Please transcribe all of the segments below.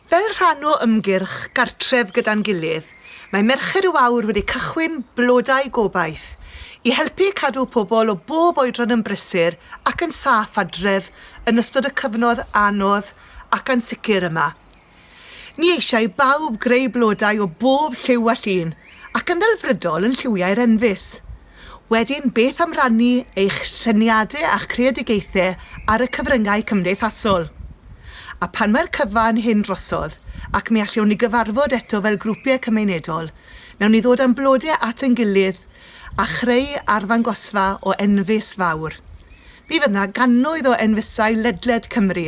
Fel rhan o ymgyrch Gartref Gyda'n Gilydd, mae Merched y Wawr wedi cychwyn Blodau Gobaith i helpu cadw pobl o bob oedran yn brysur ac yn saff adref yn ystod y cyfnod anodd ac ansicr yma. Ni eisiau i bawb greu blodau o bob lliw a llun, ac yn ddelfrydol yn lliwiau'r enfys. Wedyn beth am rannu eich syniade a'ch creadigaethe ar y cyfryngau cymdeithasol? A pan mae'r cyfan hyn drosodd, ac mi allwn ni gyfarfod eto fel grwpiau cymunedol, nawn ni ddod â'n blode at ein gilydd a chreu arddangosfa o enfys fawr. Mi fydd 'na gannoedd o enfysau ledled Cymru.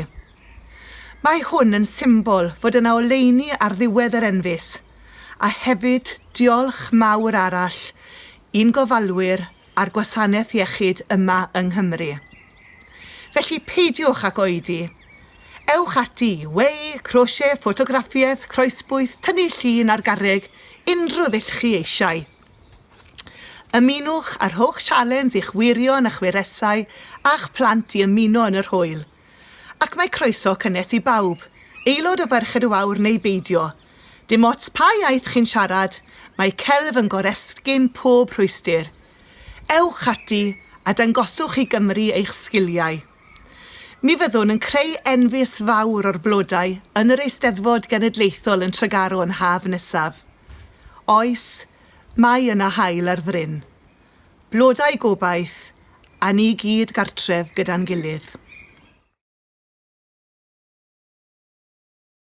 Mae hwn yn symbol fod yna oleuni ar ddiwedd yr enfys, a hefyd diolch mawr arall i'n gofalwyr a'r gwasanaeth iechyd yma yng Nghymru. Felly peidiwch ag oedi. Ewch ati i weu, crochet, ffotograffiaeth, croesbwyth, tynnu llun ar garreg, unrhyw ddull chi eisiau. Ymunwch a rhowch sialens i'ch wyrion a'ch wyresau a'ch plant i ymuno yn yr hwyl. Ac mae croeso cynnes i bawb, aelod o Ferched y Wawr neu beidio. Dim ots pa iaith chi'n siarad, mae celf yn goresgyn pob rhwystr. Ewch ati a dangoswch i Gymru eich sgiliau. Mi fyddwn yn creu enfys fawr o'r blodau yn yr Eisteddfod Genedlaethol yn Tregaron haf nesaf. Oes, mae yna haul ar fryn. Blodau gobaith, a ni gyd gartref gyda'n gilydd.